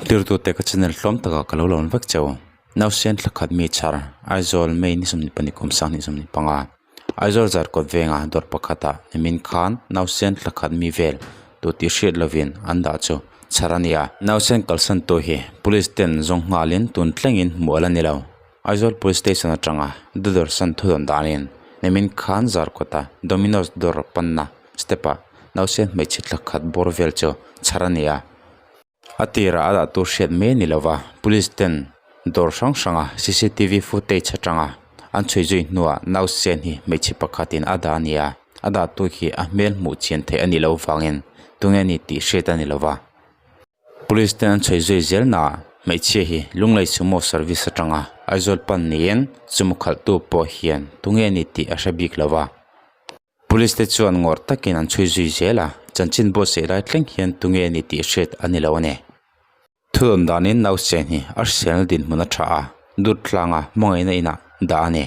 Tirtute ka channel hlawm takah ka lo lawn vek cheu. Nausen thla khat mi chhar Aizawl May ni 22 kum 2025 Aizawl Zarkawt venga dawr pakhatah nimin khan nausen thla khat mi vel tu tih hriat lovin an dah chu chhar a ni a. Nausen kalsan tu hi police ten zawng nghalin tun thlengin hmuh a la ni lo. Aizawl Police Station atanga Doodursan thudawn danin nimin khan Zarkawta Domino's dawr panna step-ah nausen hmeichhe thla khat bawr vel chu chhar a ni a. A tirah a dah tur hriat mai a ni lova, police ten dawr hrang hranga cctv footage atanga an chhui zui hnuah nausen hi hmeichhe pakhatin a dah a ni a, a dah tu hi a hmel hmuh chian theih a nih loh vangin tunge ni tih hriat a ni lova. Police ten an chhui zui zel naah hmeichhia hi Lunglei Sumo service atanga Aizawl pan niin sumo khalhtu pawh hian tunge ni tih a hre bik lova. Police te chuan ngawrh takin an chhui zui zel a, chanchin buatsaih lai thleng hian tunge a ni tih hriat a ni lo a ni. Thudawn danin nausen hi a hriselna dinhmun a tha a, dut tlanga hmangaihna inah dah a ni.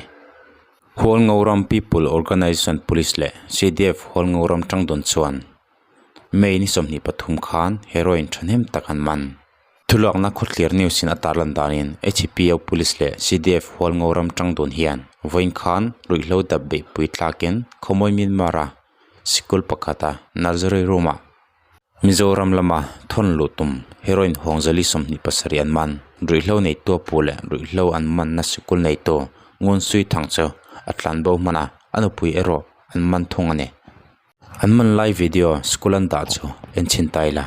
Hualngoram People Organisation Police leh CDF Hualngoram tangdawn chuan May ni 23 khan heroin thahnem tak an man. Thulakna khawthlir news in a tarlan danin HPO Police leh CDF Hualngo ram tang dun hian vawiin khan ruihhlo dap beihpui tlakin khawmawi Myanmar a sikul pakhata nursery room ah Mizoram lama thawn luh tum heroin Hawngzali 27 an man. Ruihhlo neitu a pu leh ruihhlo an manna sikul neitu Ngunsui Thang chu a tlanbo hman a, a nupui erawh an man thung a ni. An man lai video school an dah chu en chhin ta ila.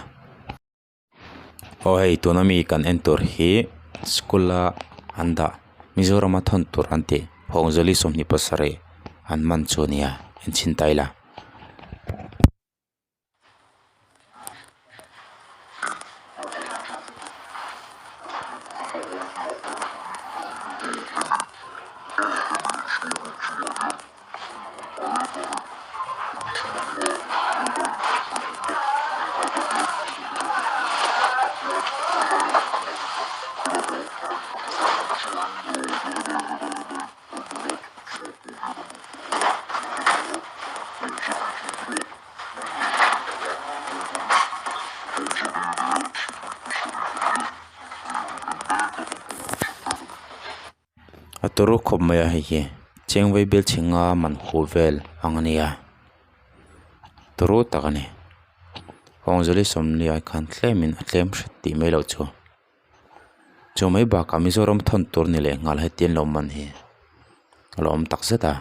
Aw hei tuna mi kan en tur hi school a an dah Mizoram a thawn tur an tih Hawngzali 27 an man chu a nia en chhin ta ila. A turu khawp mai a hei hi cheng vaibelchhe nga man huh vel ang a nia turu tak a ni Hawngzali sawmli ai khan tlemin a tlem hret tih mai loh chu chu mai bakah Mizoram thawn tur ni leh nghal hetiang lo man hi a lo awm tak zet a.